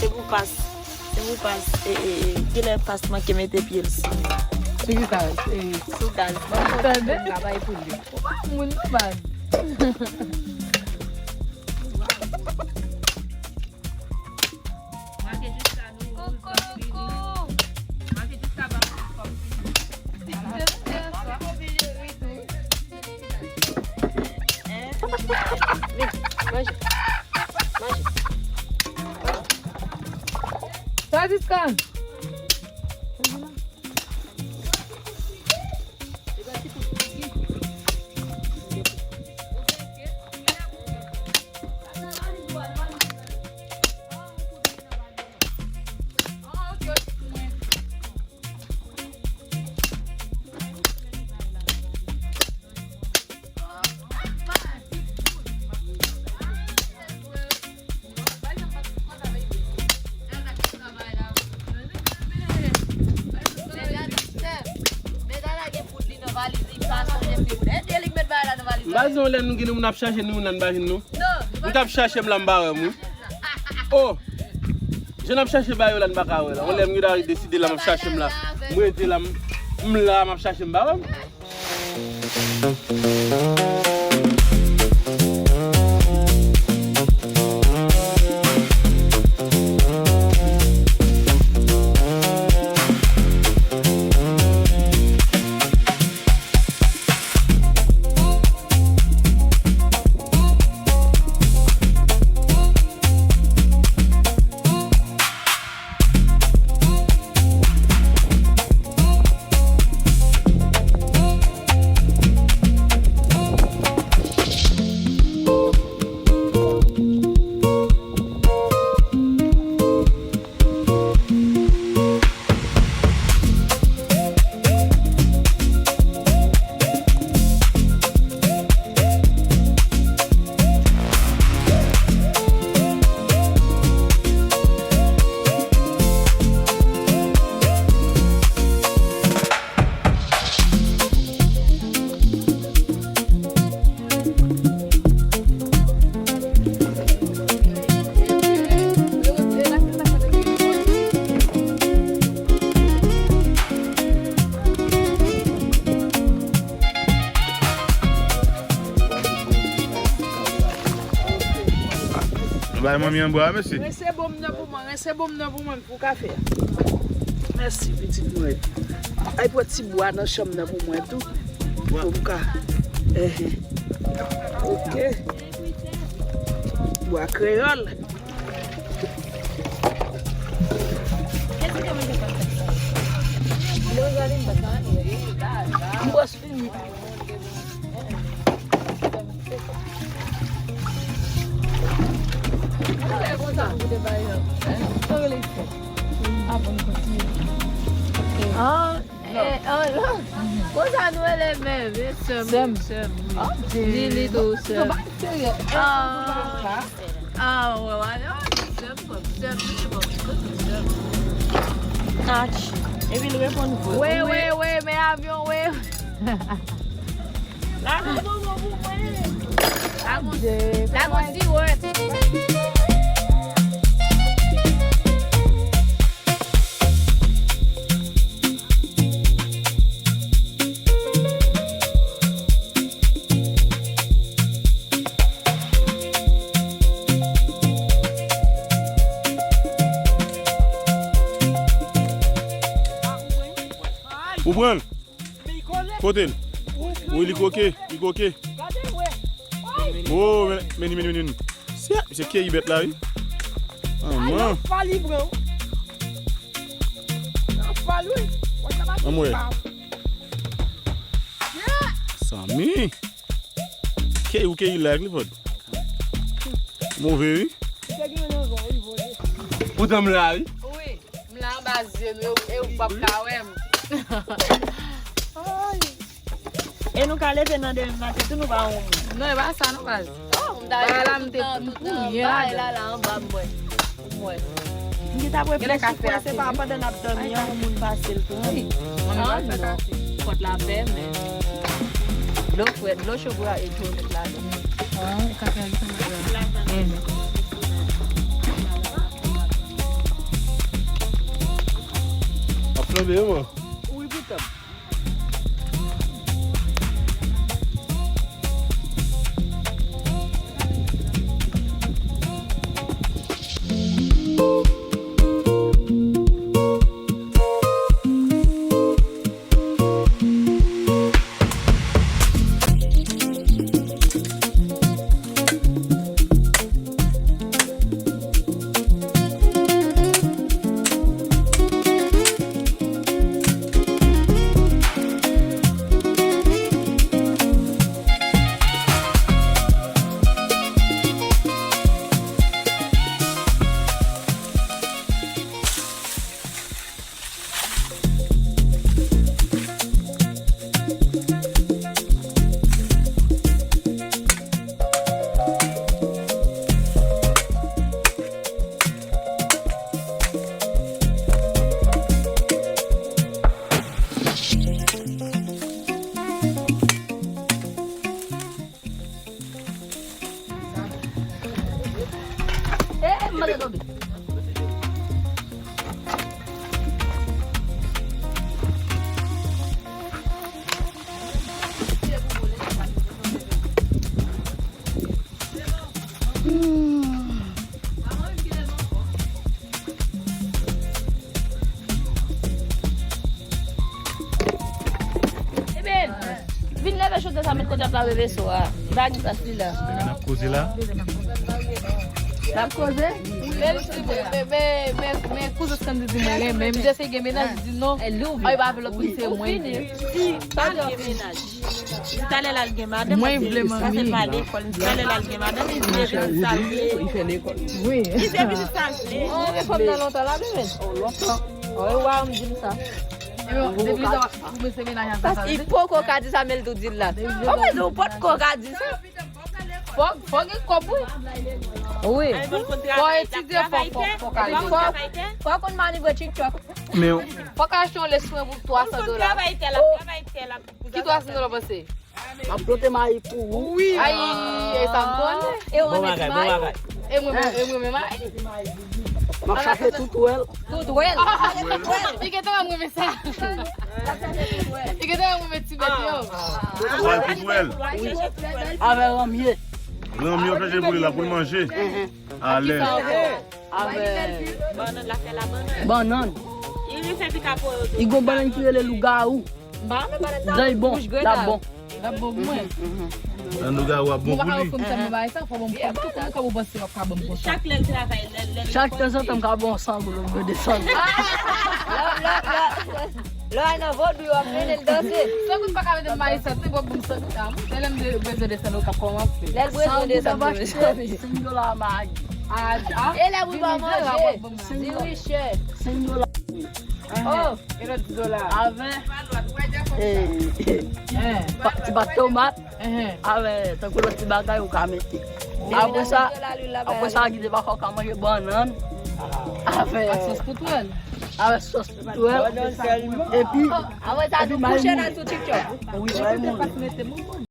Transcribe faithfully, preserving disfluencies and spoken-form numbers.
Se pou pas. Se pou pas. E, e, e, kilè pas manke mete pye l sou. Se ki sa, e, sou gaz. Tande? Travay pou li. Ou pa moun non, baz. Mache jiska nou, Koko, Koko. Mache jiska ba kòm fini. Manje. Manje. Sa jiska. M pa di w lè nou gen moun ap chache nou, moun nan pa jwenn nou. M t ap chache m la, m pa wè m, wi. Oh! Jan n ap chache ba yo la, n pa ka wè la. Yon lè m gen deside la, m ap chache m la. M rete la, m, m la, m ap chache m pa wè m. Bay manmi an bra, mesye. Rense bonm nan pou mwen, rense bonm nan pou mwen pou kafe a. Mèsi, pitit mwen. Ay, pran ti bwa nan chanm nan pou mwen tou. Pou m ka. Enhen. Ok. Bwa kreyòl. M bwè fini. Ah, eh, oh, non. Konsa nou rele menm, eh, sè m, sè m, wi. Li, li tou, sè m. Ah, ah, wè, wè, non, sè m, sè m, sè m. Ach. Epi l reponn vre. Wi, wi, wi, men avyon, wi. Lagon bonbon pou mwen. Lagon, lagon siwòt. Ou pran l? Kote l? Wi, li koke, li koke. Oh, men, men, men, men, men. Se, se keyi bèt la, wi. Manman. Ay, nan pa li pran. Nan pa li. Anmwe. Sami. Keyi ou keyi la, Clifford. Move, wi. Poutan m la, wi. Wi. M la anba zye nou, e ou p ap ka wè m. E nou ka leve nan demen maten tou, nou pa wè yon moun. Non, e pa sa non, baz. Oh, m ta rete tout tan, tout tan anba, e la, la anba, m wè. M wè. M gentan ap reflechi, kwè se pa pandan n ap dòmi an, yon moun pase l tou. Wi. Mwen menm pa fè kafe. Pòt la fèmen. Dlo frèt, dlo cho pou al tou met ladan. Ah, kafe a li fèmen la. Mhm. Ap flanbe, wi, man. Wi, pitanm. Eh, m mande tonbe. Eben, vin leve chodyè sa, met kote ap lave veso a. Bagi plas li la. N ap koze la. N ap koze? Men, men, men, men, men kouzen Sandy di mwen renmen. M di èske gen mennaj, li di non. Ay, pa vle lòt moun se mwen. Pa gen mennaj. Talè l al gen madanm, mwen vle manmi. Sa se pa lekòl. Talè l al gen madanm, li vle vin sa l vle. Li fè lekòl. Wi. Li vle vin sa l vle. Ou gen fanm nan lontan la, bebe? Oh, lontan. Wi, wa, m di m sa. Depi sa, ou mete menaj an sa, sa vle di? Paske li poko ka di sa, men l tou di l la. Ou pa di ou potko ka di sa. Fò, fò gen kòb, wi. Wi. Fò etidye, fò, fò, fò ka lekòl. Fò, fò konn manivre TikTok. Men fò ka achte yon lespwen pou twa san dola. Ki twa san dola w panse? M ap plante mayi pou ou. Wi. Ay, e sa m konnen. E ou remèt mayi? E mwen, e mwen menm mayi. M ap chache tout wèl. Tout wèl. Li gentan wè m renmen sa. Li gentan wè m renmen ti bèt yo. Wèl, tout wèl. Avè ranmye. Ranmye w ap chache pou li la, pou l manje. Alèz. Avè bannann. Li gon bannann ki rele lougawou. Zay bon, l ap bon. L ap bon pou mwen. An lougawou ap bon pou li. Mwen pa fè m sa, mwen bay sa, fò mwen pran tout kòb ou panse w ap ka ban m konsa. Chak lè l travay, lè, lè, chak tanzantan m ka ba w san goud, ou gade san goud. Lè, lè, lè, lè w al nan vodou, yo ap mennen l danse. San goud pa ka mete m mayi sèt, se w ap ban m san goud. Lè, lè m de-, bezwen desann, ou k ap kòmanse. Lè l bezwen desann, ou bezwen. Senk dola mayi. A, a. E lè pou pa manje. Diri chè. Senk dola. Oh. E lòt ti dola. Avè, eh, pa, ti pat tomat. Avè, tankou lòt ti bagay ou ka mete. Apre sa, apre sa, gide pa fò ka manje bannann. Avè, ak sòs poutwèl. Avè sòs poutwèl. Epi, apre sa, nou kouche nan sou TikTok. Wi, wi, moun.